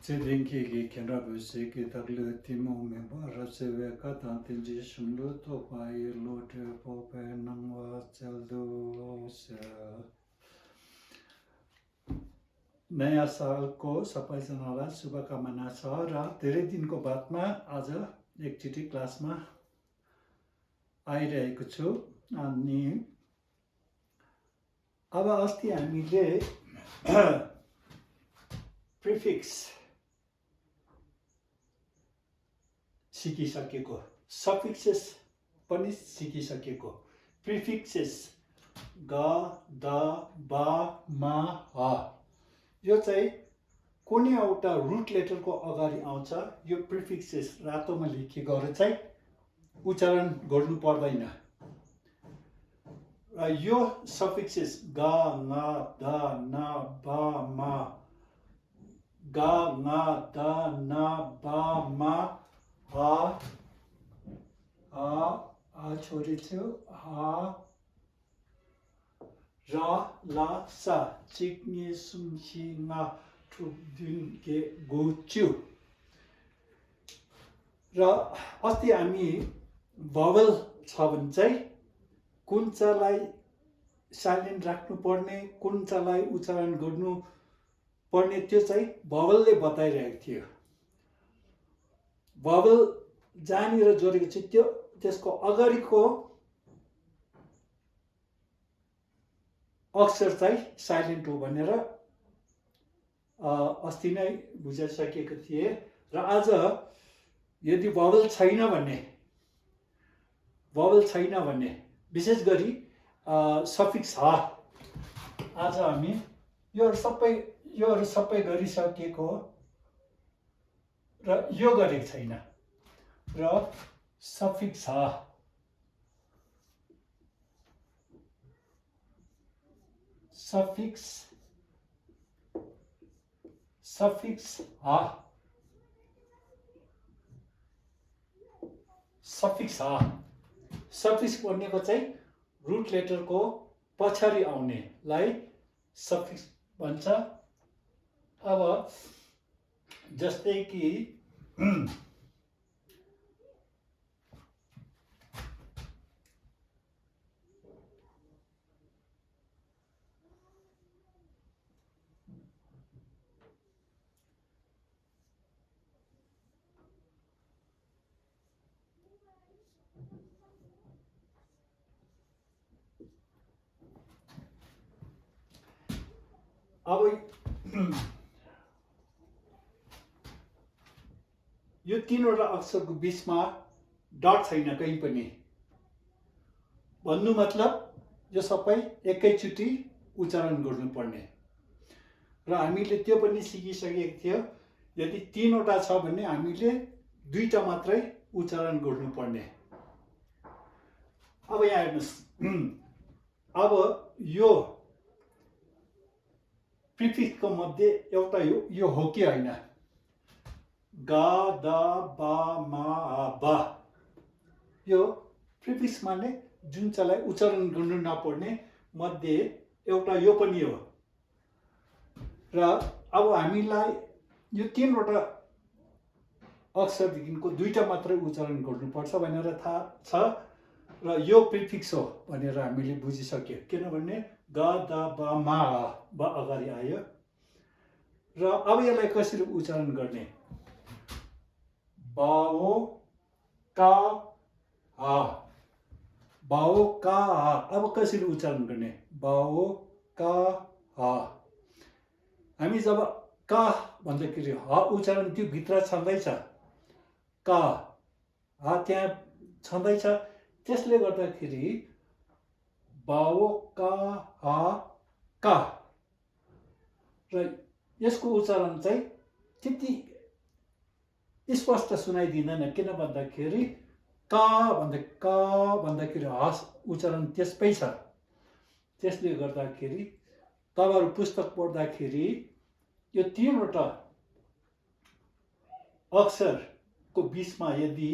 Zidinki Kenabusiki Taglutimo Membara Seveka Tantinji Shunluto Pai Lote Pope Nangwa Zeldu नयाँ सालको सबैजनालाई शुभकामना छ र धेरै दिनको बादमा आज एकचोटि क्लासमा आइरहेको छु अनि अब अस्ति हामीले प्रिफिक्स सिकिसकेको सफिक्सेस पनि सिकिसकेको प्रिफिक्सेस ग द ब म ह यो चाहिँ कुनै एउटा रुट लेटरको अगाडि आउँछ यो प्रिफिक्सेस रातोमा लेखिएको चाहिँ उच्चारण गर्नु पर्दैन र यो सफिक्सेस ग न द न ब म ग न द न ब म ह छोरी छु ह र ल स चिक्ने सुमसिङा ठुक्दिनके गोच्यु र अस्ति हामी भवल छ भने चाहिँ कुन चाहिँ साइलेन्ट राख्नु पर्ने कुन चाहिँ उच्चारण गर्नु पर्ने त्यो चाहिँ भवलले बताइरहेको थियो भवल जहाँनिर जोडेको छ त्यो त्यसको अगाडिको अक्षर चाहिँ साइलेन्ट हो भनेर अस्ति नै बुझाइसकेको थिए र आज यदि भवल छैन भने विशेष गरी सफिक्स ह आज हामी योहरू सबै गरिसकेको र यो गरेको छैन र सफिक्स ह सफिक्स भनेको चाहिँ रुट लेटरको पछाडि आउनेलाई सफिक्स भन्छ अब जस्तै कि अब यो तीनवटा अक्षरको बीचमा डट छैन कहीँ पनि भन्नु मतलब यो सबै एकैचोटि उच्चारण गर्नुपर्ने र हामीले त्यो पनि सिकिसकेको थियो यदि तीनवटा छ भने हामीले दुईटा मात्रै उच्चारण गर्नुपर्ने अब यहाँ हेर्नुहोस् अब यो प्रिफिक्सको मध्ये एउटा यो हो कि होइन ग द ब म ब यो प्रिफिक्स माने जुन चाहिँ उच्चारण गर्नु नपर्ने मध्ये एउटा यो पनि हो र अब हामीलाई यो तीनवटा अक्षरदेखिको दुईटा मात्रै उच्चारण गर्नुपर्छ भनेर थाहा छ र यो प्रिफिक्स हो भनेर हामीले बुझिसक्यो किनभने ग द ब म ब अगाडि आयो र अब यसलाई कसरी उच्चारण गर्ने बाओ का हा अब कसरी उच्चारण गर्ने बाओ का हा हामी जब का भन्दाखेरि ह उच्चारण त्यो भित्र छँदैछ का हा त्यहाँ छँदैछ त्यसले गर्दाखेरि बाओ का हा का र यसको उच्चारण चाहिँ त्यति स्पष्ट सुनाइदिँदैन किन भन्दाखेरि का भन्दाखेरि हस उच्चारण त्यसमै छ त्यसले गर्दाखेरि तपाईहरु पुस्तक पढ्दाखेरि यो तीनवटा अक्षरको बीचमा यदि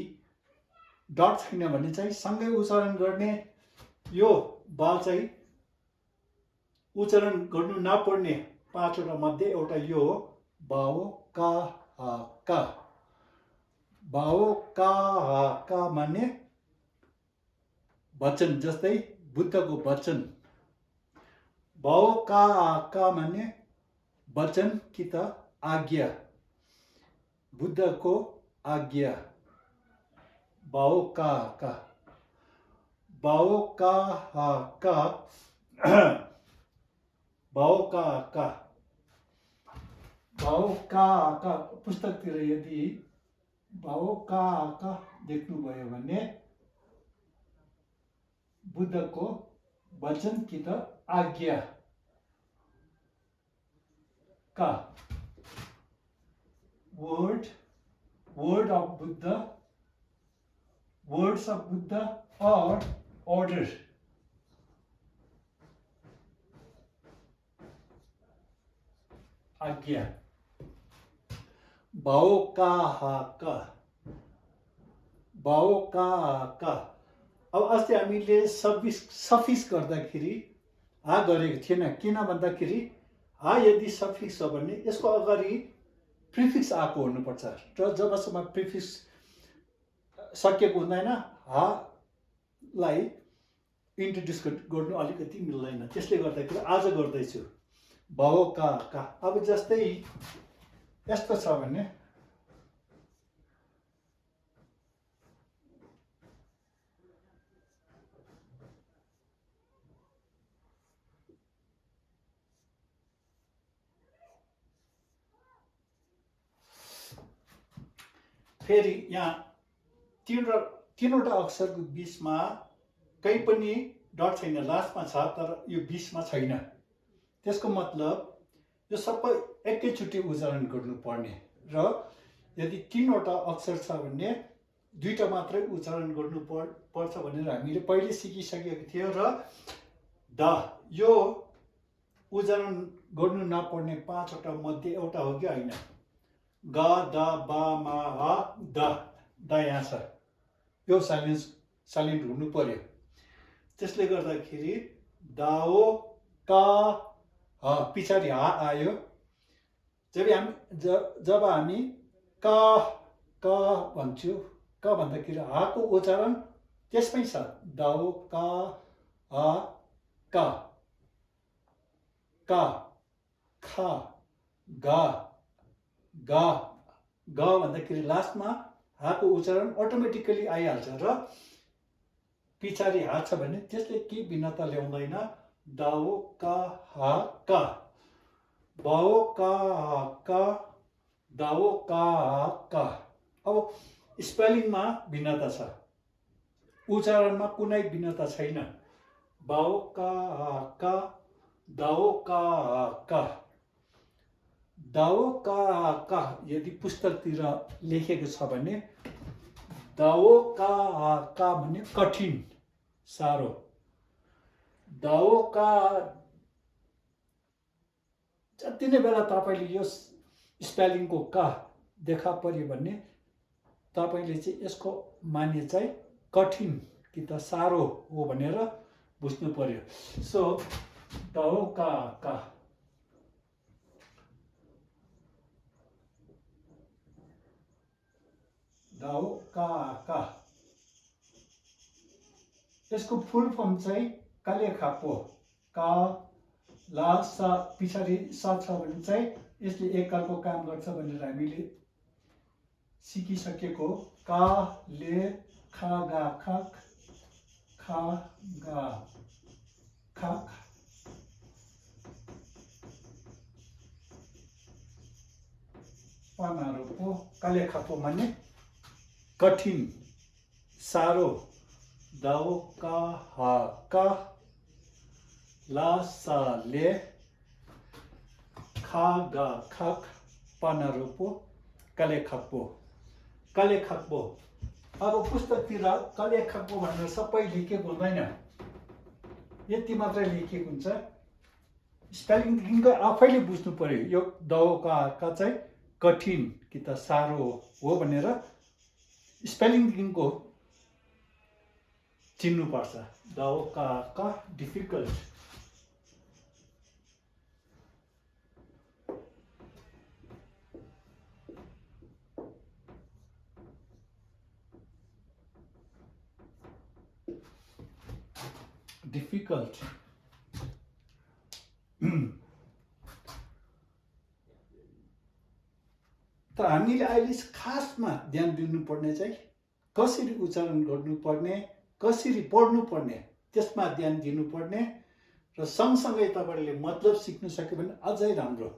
डट छैन भने चाहिँ सँगै उच्चारण गर्ने यो बा चाहिँ उच्चारण गर्नु नपर्ने पाँचवटा मध्ये एउटा यो हो बाओ का का भाओ का माने वचन, जस्तै बुद्धको वचन। भाओ का माने वचन कि त आज्ञा, बुद्धको आज्ञा। भाओ का भाओ का भाओ का पुस्तकतिर यदि भाओ का देख्नुभयो भने बुद्धको वचन कि त आज्ञा का, word of Buddha, words of Buddha or order। आज्ञा। भाओ का अब अस्ति हामीले सफिक्स गर्दाखेरि गरेको थिएन। किन भन्दाखेरि यदि सफिक्स छ भने यसको अगाडि प्रिफिक्स आएको हुनुपर्छ र जबसम्म प्रिफिक्स सकिएको हुँदैन लाई इन्ट्रोड्युस गर्नु अलिकति मिल्दैन। त्यसले गर्दाखेरि आज गर्दैछु भाओ का। अब जस्तै यस्तो छ भने फेरि यहाँ तीनवटा अक्षरको बिचमा कहीँ पनि डट छैन, लास्टमा छ तर यो बिचमा छैन। त्यसको मतलब यो सबै एकैचोटि उच्चारण गर्नुपर्ने र यदि तीनवटा अक्षर छ भने दुईटा मात्रै उच्चारण गर्नु पर्छ भनेर हामीले पहिले सिकिसकेको थियो। र यो उच्चारण गर्नु नपर्ने पाँचवटा मध्ये एउटा हो कि होइन? ग द बा मा द यहाँ छ, यो साइलेन्ट हुनु पर्यो। त्यसले गर्दाखेरि दाओ का पछाडि आयो। जब हामी क भन्छु, क भन्दाखेरि को उच्चारण त्यसमै छ। दाओ का खा ग भन्दाखेरि लास्टमा को उच्चारण अटोमेटिकली आइहाल्छ र पछाडि छ भने त्यसले केही भिन्नता ल्याउँदैन। दाओ का भाओ का दाओ का। अब स्पेलिङमा भिन्नता छ, उच्चारणमा कुनै भिन्नता छैन। भाओ का दाओ का यदि पुस्तकतिर लेखेको छ भने दाओ का भने कठिन, साह्रो। दाओ का जति नै बेला तपाईँले यो स्पेलिङको का देखा पर्यो भने तपाईँले चाहिँ यसको माने चाहिँ कठिन कि त साह्रो हो भनेर बुझ्नु पर्यो। सो दाओ का दाओ का यसको फुल फर्म चाहिँ काले खापो। का ला सा पछाडि सा छ भने चाहिँ यसले एकलको काम गर्छ भनेर हामीले सिकिसकेको। का ले खा गा खाक खा गा खाक। पानारूपो काले खापो माने कठिन, साह्रो। दाओ का ला सा ले खा गा खाक पानारूपो काले खापो। अब पुस्तकतिर काले खापो भनेर सबै लेखेको हुँदैन, यति मात्रै लेखिएको हुन्छ। स्पेलिङदेखिको आफैले बुझ्नु पर्यो यो दाओ का चाहिँ कठिन कि त साह्रो हो भनेर स्पेलिङदेखिको चिन्नुपर्छ। दाओ का डिफिकल्ट। difficult. तर हामीले अहिले खासमा ध्यान दिनुपर्ने चाहिँ कसरी उच्चारण गर्नुपर्ने, कसरी पढ्नुपर्ने त्यसमा ध्यान दिनुपर्ने र सँगसँगै तपाईँले मतलब सिक्नु सक्यो भने अझै राम्रो.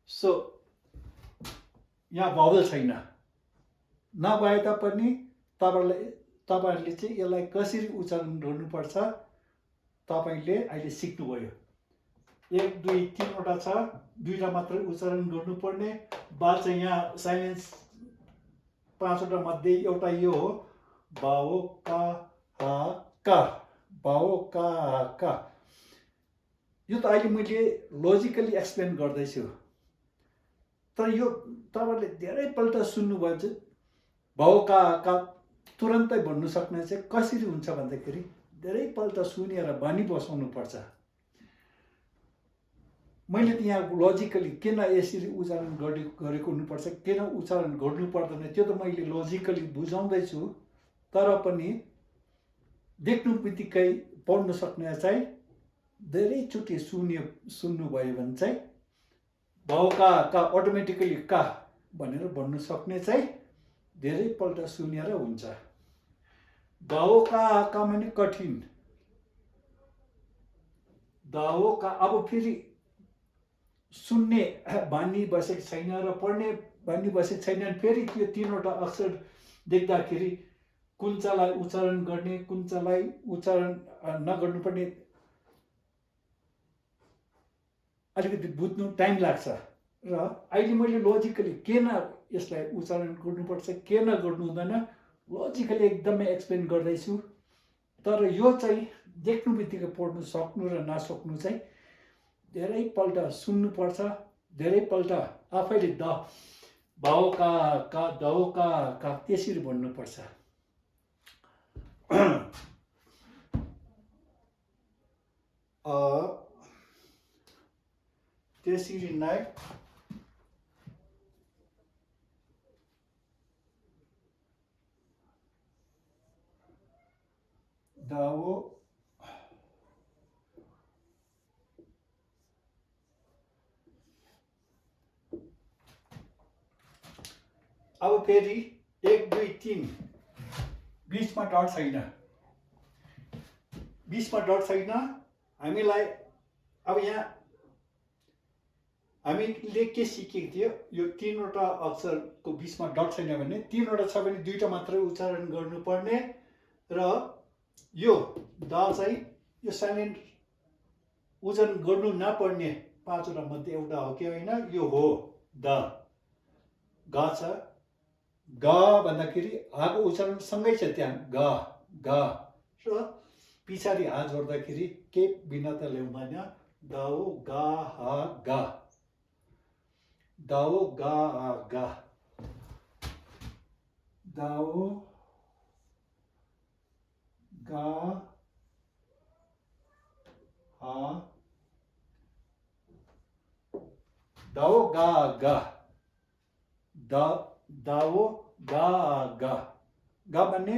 सो यहाँ भावल छैन, नभए तापनि तपाईँहरूले चाहिँ यसलाई कसरी उच्चारण गर्नुपर्छ तपाईँले अहिले सिक्नुभयो. 1 2 3वटा छ, 2टा मात्रै उच्चारण गर्नुपर्ने. बा चाहिँ यहाँ साइलेन्स 5वटा मध्ये एउटा यो हो, बाओ का हा का, बाओ का का. यो त अहिले मैले लजिकली एक्सप्लेन गर्दैछु, तर यो तपाईँले धेरैपल्ट सुन्नुभयो चाहिँ भाउ का तुरन्तै भन्नु सक्ने चाहिँ कसरी हुन्छ भन्दाखेरि धेरैपल्ट सुनेर भनी बसाउनु पर्छ. मैले त यहाँ लजिकली किन यसरी उच्चारण गरेको हुनुपर्छ, किन उच्चारण गर्नु पर्दैन त्यो त मैले लजिकली बुझाउँदैछु. तर पनि देख्नु बित्तिकै पढ्नु सक्ने चाहिँ धेरैचोटि सुन्नुभयो भने चाहिँ भाउ का अटोमेटिकली का भनेर भन्नु सक्ने चाहिँ धेरैपल्ट सुनेर हुन्छ. दाओ का माने कठिन, दाओ का. अब फेरि सुन्ने बानी बसेको छैन र पढ्ने बानी बसेको छैन, फेरि त्यो 3वटा अक्षर देख्दाखेरि कुन चाहिँलाई उच्चारण गर्ने, कुन चाहिँलाई उच्चारण नगर्नुपर्ने अलिकति बुझ्नु टाइम लाग्छ. र अहिले मैले लजिकली किन यसलाई उच्चारण गर्नुपर्छ, किन गर्नु हुँदैन लजिकली एकदमै एक्सप्लेन गर्दैछु. तर यो चाहिँ देख्नु बित्तिकै पढ्नु सक्नु र नसक्नु चाहिँ धेरैपल्ट सुन्नुपर्छ, धेरैपल्ट आफैले भाउ का दाउ का त्यसरी भन्नुपर्छ. त्यसरी नै दाओ अब फेरि 1 2 3 बीचमा डट छैन, बीचमा डट छैन. हामीलाई अब यहाँ हामीले के सिकेको थियो, यो 3वटा अक्षरको बीचमा डट छैन भने 3वटा छ भने 2टा मात्रै उच्चारण गर्नुपर्ने. र यो द चाहिँ यो साइलेन्ट उच्चारण गर्नु नपर्ने 5वटा मध्ये एउटा हो कि होइन, यो हो द. ग छ, ग भन्दाखेरि हाको उच्चारण सँगै छ त्यहाँ ग ग. र पछाडि हा जोड्दाखेरि के भिन्नता ल्याउँदैन, दाओ गा हा गा, दाओ गा गा, दाओ गा हा, दाओ गा गा, दाओ गा गा. गा भन्ने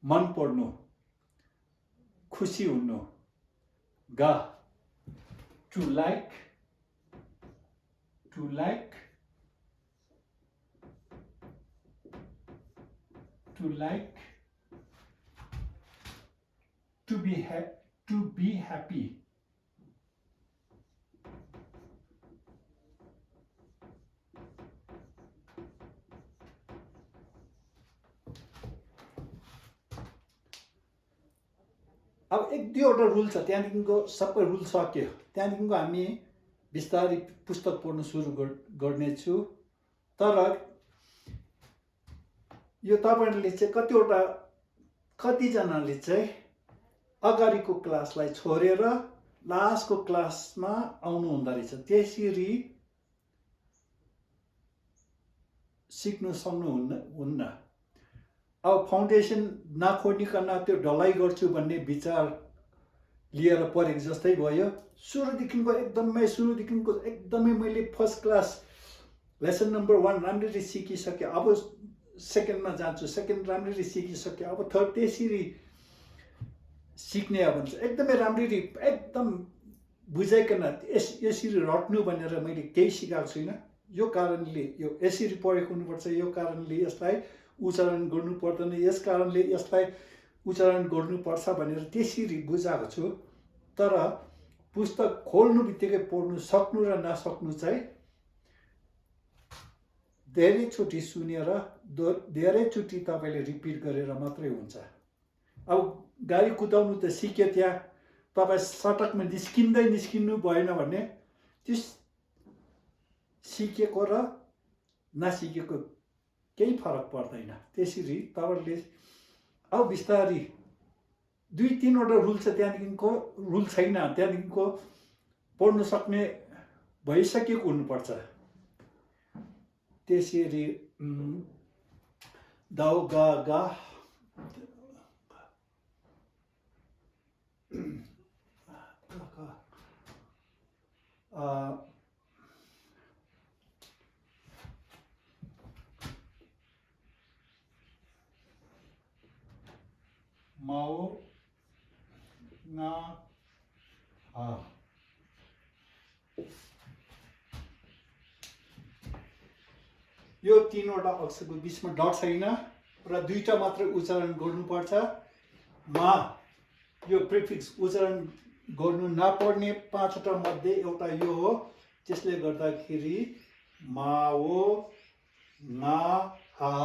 मन पर्नु, खुसी हुनु. गा to like, to like, to like, to be happy. अब 1-2वटा रुल छ, त्यहाँदेखिको सबै रुल सक्यो. त्यहाँदेखिको हामी बिस्तारै पुस्तक पढ्नु सुरु गर्नेछु. तर यो तपाईँहरूले चाहिँ कतिजनाले चाहिँ अगाडिको क्लासलाई छोडेर लास्टको क्लासमा आउनु हुँदो रहेछ. त्यसरी सिक्नु सक्नुहुन्न. अब फाउन्डेसन नखोलिकन त्यो ढलाइ गर्छु भन्ने विचार लिएर पढेको जस्तै भयो. सुरुदेखिको एकदमै मैले फर्स्ट क्लास लेसन नम्बर 1 राम्ररी सिकिसकेँ, अब सेकेन्डमा जान्छु, सेकेन्ड राम्ररी सिकिसकेँ, अब थर्ड. त्यसरी सिक्ने हो भने चाहिँ एकदमै राम्ररी एकदम बुझाइकन यसरी रट्नु भनेर मैले केही सिकाएको छुइनँ। यो कारणले यो यसरी पढेको हुनुपर्छ, यो कारणले यसलाई उच्चारण गर्नु पर्दैन, यस कारणले यसलाई उच्चारण गर्नुपर्छ भनेर त्यसरी बुझाएको छु। तर पुस्तक खोल्नु बित्तिकै पढ्नु सक्नु र नसक्नु चाहिँ धेरैचोटि सुनेर धेरैचोटि तपाईँले रिपिट गरेर मात्रै हुन्छ। अब गाडी कुदाउनु त सिक्यो, त्यहाँ तपाईँ सडकमा निस्किनु भएन भने त्यो सिकेको र नसिकेको केही फरक पर्दैन। त्यसरी तपाईँले अब बिस्तारी 2-3वटा रुल छ, त्यहाँदेखिको रुल छैन, त्यहाँदेखिको पढ्नु सक्ने भइसकेको हुनुपर्छ। त्यसरी दाउ गा गा माओ ना हा यो 3वटा अक्षरको बिचमा डट छैन र 2टा मात्र उच्चारण गर्नुपर्छ। मा यो प्रिफिक्स उच्चारण गर्नु नपर्ने 5वटा मध्ये एउटा यो हो, त्यसले गर्दाखेरि माओ ना हा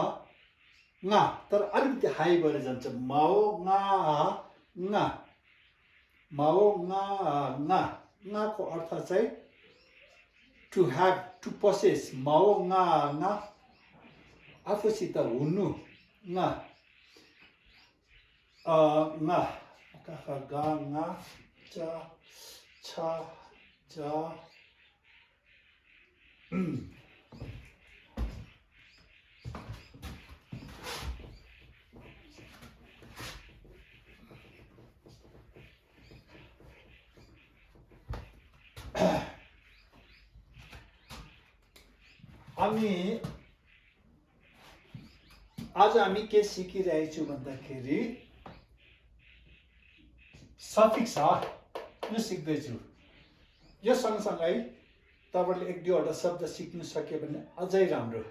nga, तर अलिकति हाई भएर जान्छ। माओ nga nga, माओ nga nga, nga को अर्थ चाहिँ टु ह्याभ, टु पोसेस। माओ nga nga, आफूसित हुनु। nga nga का गा nga चा छा जा आज हामी के सिकिरहेछौँ भन्दाखेरि सफिक्स ह यो सिक्दैछु। यो सँगसँगै तपाईँले 1-2वटा शब्द सिक्नु सक्यो भने अझै राम्रो।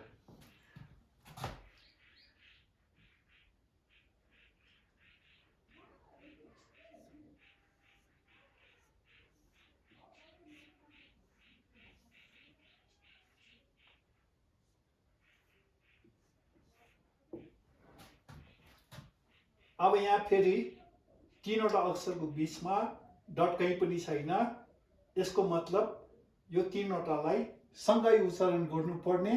अब यहाँ फेरि 3वटा अक्षरको बिचमा डट कहीँ पनि छैन। यसको मतलब यो 3वटालाई सँगै उच्चारण गर्नुपर्ने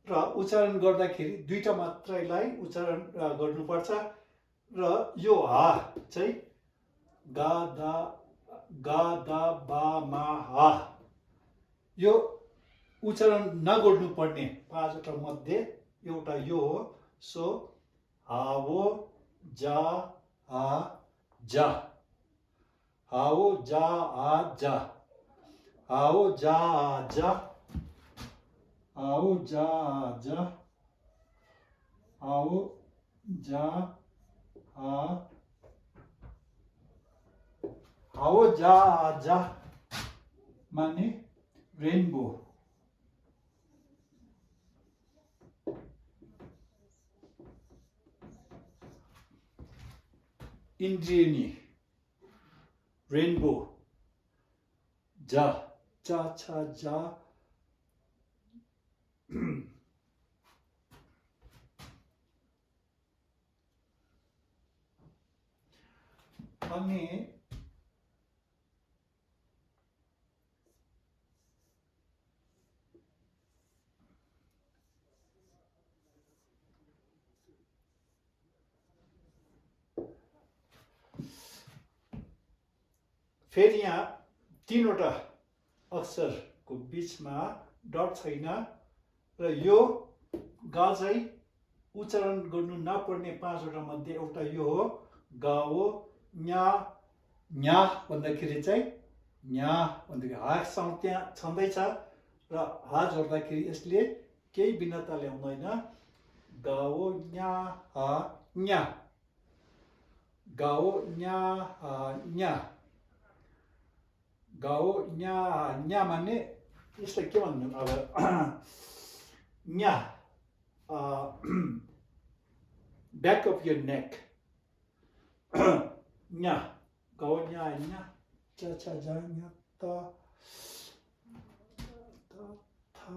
र उच्चारण गर्दाखेरि 2टा मात्रैलाई उच्चारण गर्नुपर्छ। र यो हा चाहिँ गा दा बा मा हा, यो उच्चारण नगर्नुपर्ने 5वटा मध्ये एउटा यो हो। सो हावो जा आ जा, हाओ जा आ जा, हाओ जा आ जा, हाओ जा आ जा, हाओ जा आ, हाओ जा आ जा माने रेनबो। इन्द्रियनी रेनबो। जा चा छा जा अनि फेरि यहाँ 3वटा अक्षरको बिचमा डट छैन र यो गा चाहिँ उच्चारण गर्नु नपर्ने 5वटा मध्ये एउटा यो हो। गाओ न्या न्या भन्दाखेरि चाहिँ न्या भन्दाखेरि हासँग त्यहाँ छँदैछ र हा जोड्दाखेरि यसले केही भिन्नता ल्याउँदैन। गाओ न्या हा न्या, गाओ न्या न्या गाओ न्या न्या माने यसलाई के भन्नु अब न्या back of your neck nya गाओ nya nya cha cha ja nya ta ta ta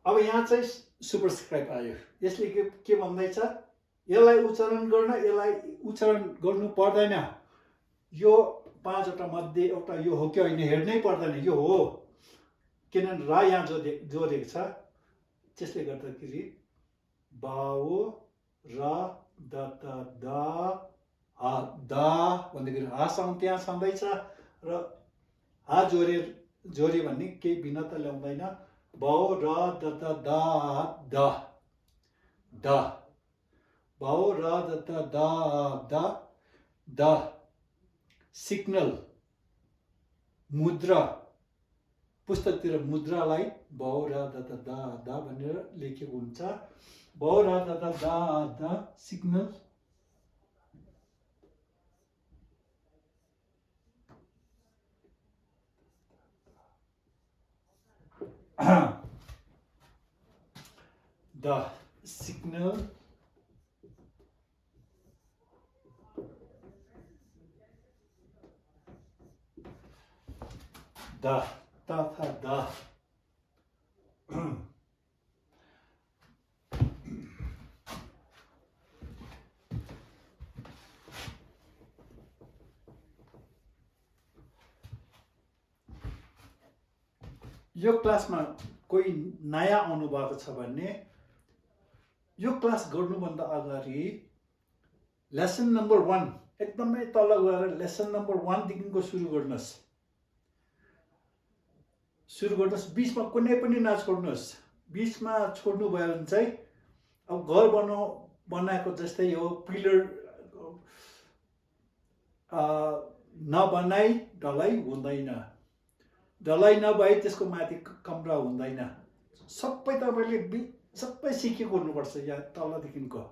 अब यहाँ चाहिँ सुपरस्क्राइब आयो यसले के भन्दैछ यसलाई उच्चारण गर्नु पर्दैन यो पाँचवटा मध्ये एउटा यो हो कि होइन हेर्नै पर्दैन यो हो किनभने रा यहाँ जोडेको छ त्यसले गर्दाखेरि बाओ रा द त दा हा दा भन्दाखेरि हा साउन्ड त्यहाँ छँदैछ र हा जोड्यो भने केही भिन्नता ल्याउँदैन बाओ रा द त दा दा दा बाओ रा द त दा दा दा सिग्नल मुद्रा पुस्तकतिर मुद्रालाई बाओ रा द त दा दा भनेर लेखेको हुन्छ बाओ रा द त दा दा सिग्नल the signal the तथा द यो क्लासमा कोही नयाँ आउनु भएको छ भने यो क्लास गर्नुभन्दा अगाडि लेसन नम्बर 1 एकदमै तल गएर लेसन नम्बर 1 देखिको सुरु गर्नुस् बीचमा कुनै पनि नछोड्नुस् बीचमा छोड्नु भयो भने चाहिँ अब घर बनाएको जस्तै हो पिलर नबनाई ढलाई हुँदैन ढलाई नभए त्यसको माथि कमरा हुँदैन सबै तपाईले सबै सिकेको हुनुपर्छ यहाँ तलदेखिको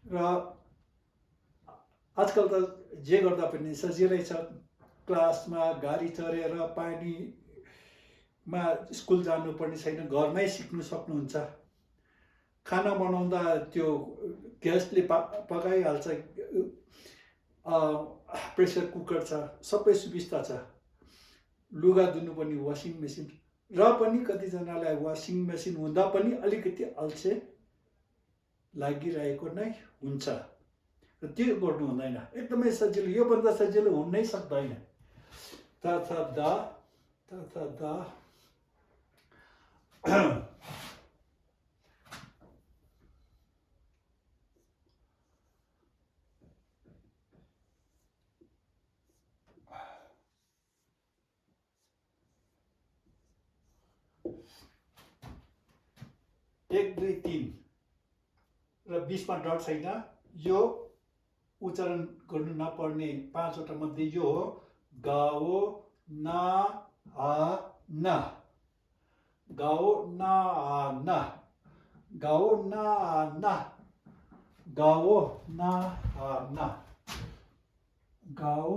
र आजकल त जे गर्दा पनि सजिलै छ क्लासमा गाडी चढेर पानीमा स्कुल जानुपर्ने छैन घरमै सिक्नु सक्नुहुन्छ खाना बनाउँदा त्यो ग्यासले पकाइहाल्छ प्रेसर कुकर छ सबै सुविस्ता छ लुगा धुनु पनि वासिङ मेसिन र पनि कतिजनालाई वासिङ मेसिन हुँदा पनि अलिकति अल्छे लागिरहेको नै हुन्छ र त्यो गर्नु हुँदैन एकदमै सजिलो यो भन्दा सजिलो हुनै सक्दैन तथा दा एक दुई तीन र बीचमा डट छैन यो उच्चारण गर्नु नपर्ने पाँचवटा मध्ये यो हो गाओ ना आ ना गाओ ना आ ना गाओ ना आ ना गाओ ना आ ना गाओ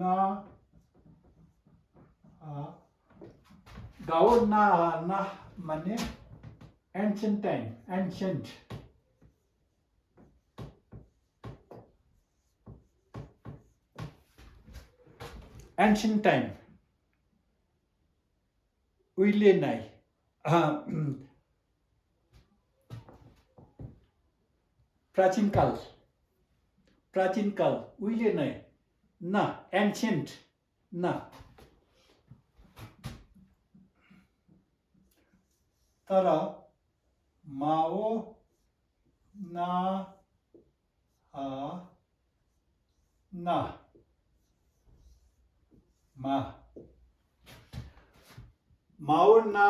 ना गाओ ना ना माने ancient time ancient time उहिले नै प्राचीन काल उहिले नै न ancient न तर माओ ना ना मा माओ ना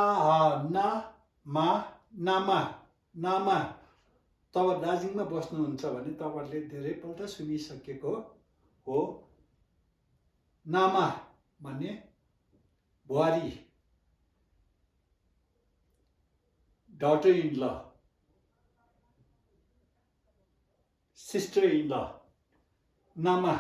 ना मा नामा नामा। तब दार्जिलिङमा बस्नुहुन्छ भने तपाईँहरूले धेरैपल्ट सुनिसकेको हो। नामा भन्ने बुहारी, daughter in law, sister in law, नामा।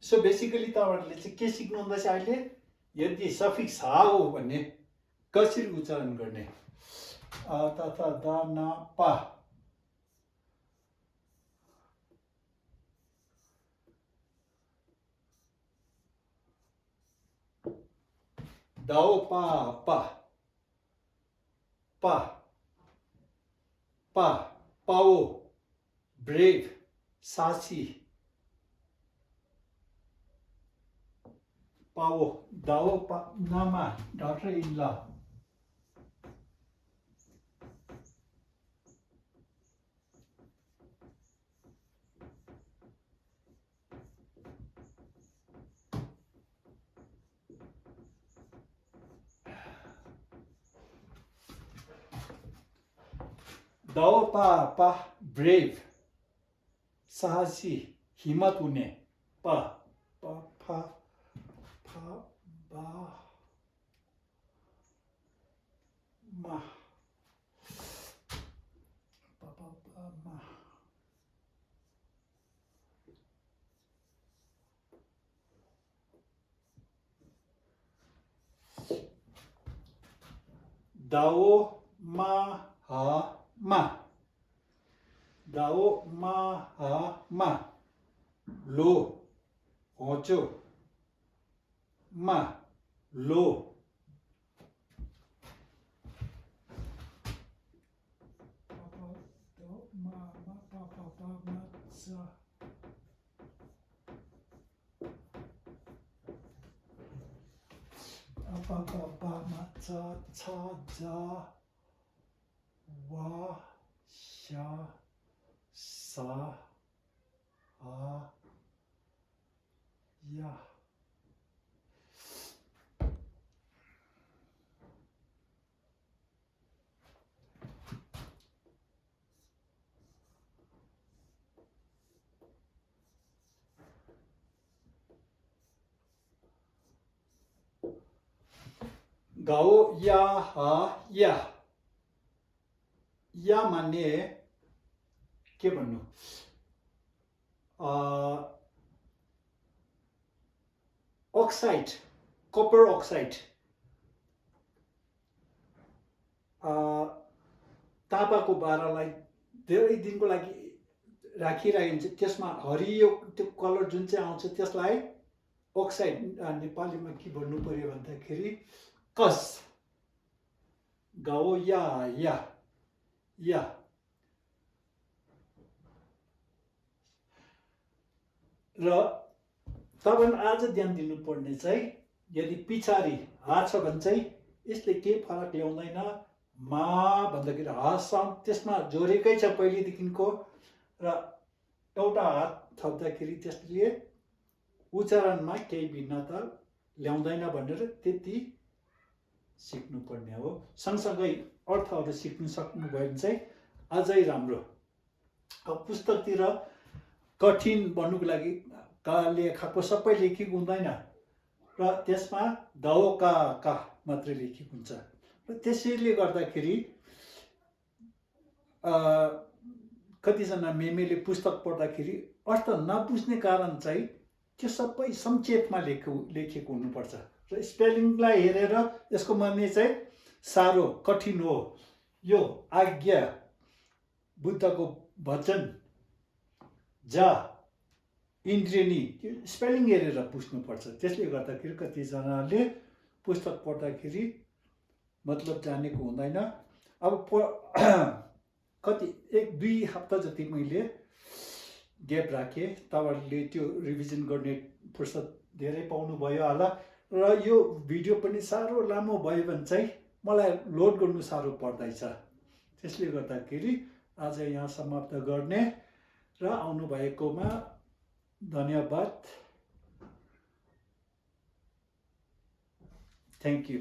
सो बेसिकली तपाईँहरूले चाहिँ के सिक्नु हुँदैछ अहिले, यदि सफिक्स हा हो भने कसरी उच्चारण गर्ने। तथा दा ना पा दाओ पा पा पा पा पाओ ब्रेव सासी पाओ दाओ पा नामा डॉटर इन लॉ दाओ पा पा ब्रेव साहसी हिम्मत हुने पा पा फा फा बा मा पा पा पा मा दाओ मा हा मा दाओ मा हा मा लो होचो मा लो चा जा वा शा सा आ या गाओ या हा या मान्ने के भन्नु, अक्साइड कपर अक्साइड ताँबाको बारालाई धेरै दिनको लागि राखिराखिन्छ, त्यसमा हरियो त्यो कलर जुन चाहिँ आउँछ त्यसलाई अक्साइड, नेपालीमा के भन्नु पर्यो भन्दाखेरि कस। गाओ या र तपाईले आज ध्यान दिनुपर्ने चाहिँ यदि पछाडि हा छ भने चाहिँ यसले केही फरक ल्याउँदैन। मा भन्दाखेरि हा साउन्ड त्यसमा जोडेकै छ पहिलेदेखिको, र एउटा हात थप्दाखेरि त्यसले उच्चारणमा केही भिन्नता ल्याउँदैन भनेर त्यति सिक्नुपर्ने हो। सँगसँगै अर्थहरू सिक्नु सक्नुभयो भने चाहिँ अझै राम्रो। अब पुस्तकतिर कठिन भन्नुको लागि लेखाको सबै लेखिएको हुँदैन र त्यसमा दाओ का मात्रै लेखिएको हुन्छ, र त्यसैले गर्दाखेरि कतिजना मेमेले पुस्तक पढ्दाखेरि अर्थ नबुझ्ने कारण चाहिँ त्यो सबै संक्षेपमा लेखेको हुनुपर्छ, र स्पेलिङलाई हेरेर यसको मान्ने चाहिँ साह्रो कठिन हो, यो आज्ञा बुद्धको वचन जा इन्द्रियनी स्पेलिङ हेरेर बुझ्नुपर्छ। त्यसले गर्दाखेरि कतिजनाले पुस्तक पढ्दाखेरि मतलब जानेको हुँदैन। अब कति 1-2 हप्ता जति मैले ग्याप राखेँ। तपाईँहरूले त्यो रिभिजन गर्ने फुर्सद धेरै पाउनुभयो होला। र यो भिडियो पनि साह्रो लामो भयो भने चाहिँ मलाई लोड गर्नु साह्रो पर्दैछ। त्यसले गर्दाखेरि आज यहाँ समाप्त गर्ने र आउनुभएकोमा धन्यवाद। Thank you.